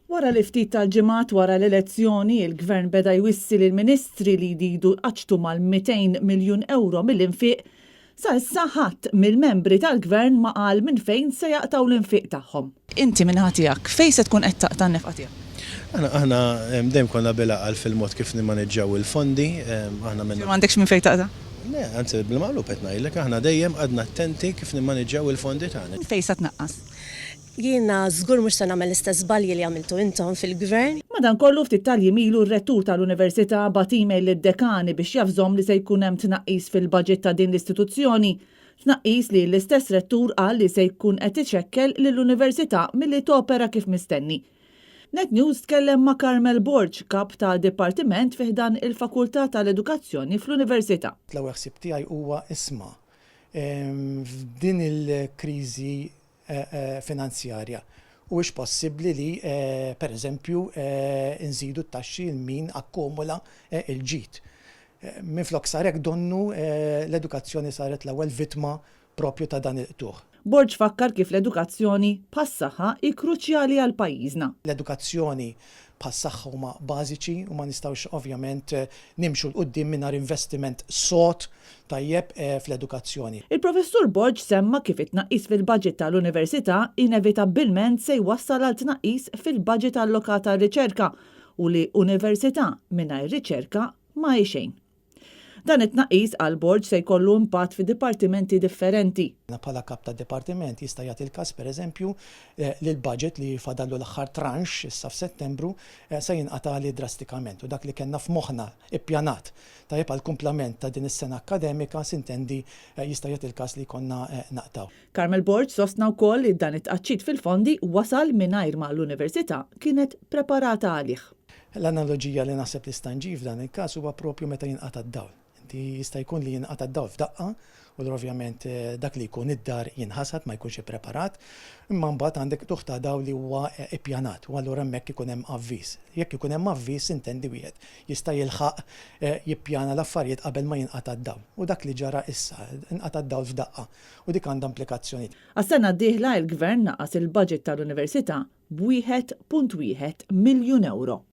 Wara li ftit tal-ġimgħat wara l-elezzjoni, il-Gvern beda jwissi lill-Ministri li jridu jqaċċtu mal-200 miljun ewro mill-infiq, sa issa ħadd mill-membri tal-Gvern ma qal minn fejn se jaqtgħu l-infiq tagħhom. Inti min-naħa tiegħek, fejn se tkun qed taqta' n-nefqa tiegħek? Aħna aħna dejjem konna bil-għaqal fil-mod kif nimmaniġġjaw il-fondi, aħna minn. Ġifieri m'għandekx minn fejn taqta'? Le, anzi bil-maqlub qed ngħidlek, aħna dejjem qgħadna attenti kif nimmaniġġjaw il-fondi tagħna. Minn fejn se tnaqqas? Jiena żgur mhux se nagħmel l-istess żbalji li għamiltu intom fil-Gvern. Madankollu ftit tal-jiem ilu r-Rettur tal-Università bagħat email lid-dekani biex javżhom li se jkun hemm tnaqqis fil-baġit ta' din l-istituzzjoni. Tnaqqis li l-istess Rettur qal li se jkun qed ixekkel lill-Università milli topera kif mistenni. Net News tkellem ma' Carmel Borg, Kap ta' Dipartiment fi ħdan il-Fakultà tal-Edukazzjoni fl-Università. L-ewwel ħsieb tiegħi huwa isma' f'din il-kriżi finanzjarja. Huwiex possibbli li, per eżempju, nżidu t-taxxi 'l min akkumula l-ġid. Minflok sar hekk donnu l-edukazzjoni saret l-ewwel vittma proprju ta' dan il-qtugħ. Borg fakkar kif l-edukazzjoni, bħas-saħħa, hi kruċjali għal pajjiżna. L-edukazzjoni bħas-saħħa huma bażiċi u ma nistgħux ovvjament nimxu 'l quddiem mingħajr investiment sod tajjeb fl-edukazzjoni. Il-Professur Borg semma kif it-tnaqqis fil-baġit ta' l-Università inevitabbilment se jwassal għal tnaqqis fil-baġit allokat għar-riċerka u li università mingħajr riċerka ma hi xejn. Dan it-tnaqqis, qal Borg, se jkollu impatt fi dipartimenti differenti. Jiena bħala kap ta' dipartiment jista' jagħti l-każ pereżempju li l-budget li fadallu l-aħħar tranche issa f'Settembru se jinqatagħli drastikament u dak li kellna f'moħħna ippjanat tajjeb għall-kumplament ta' din is-sena akkademika sintendi jista' jagħti l-każ li jkollna naqtgħu. Carmel Borg sostna wkoll li dan it-tqaċċit fil-fondi wasal mingħajr ma l-Università kienet preparata għalih. L-analoġija li naħseb li sta nġib f'dan il-każ huwa proprju meta jinqata' d-dawl. Inti jista' jkun li jinqata' d-dawl f'daqqa u allura ovvjament dak li jkun id-dar jinħasad ma jkunx ippreparat, imma mbagħad għandek qtugħ ta' dawl li huwa ippjanat u allura hemmhekk ikun hemm avviż. Jekk ikun hemm avviż intendi wieħed jista' jilħaq jippjana l-affarijiet qabel ma jinqata' d-dawl. U dak li ġara issa, inqata' d-dawl f'daqqa u dik għandha implikazzjonijiet. Għas-sena d-dieħla il-Gvern naqqas il-baġit tal-Università b'1.1 miljun ewro.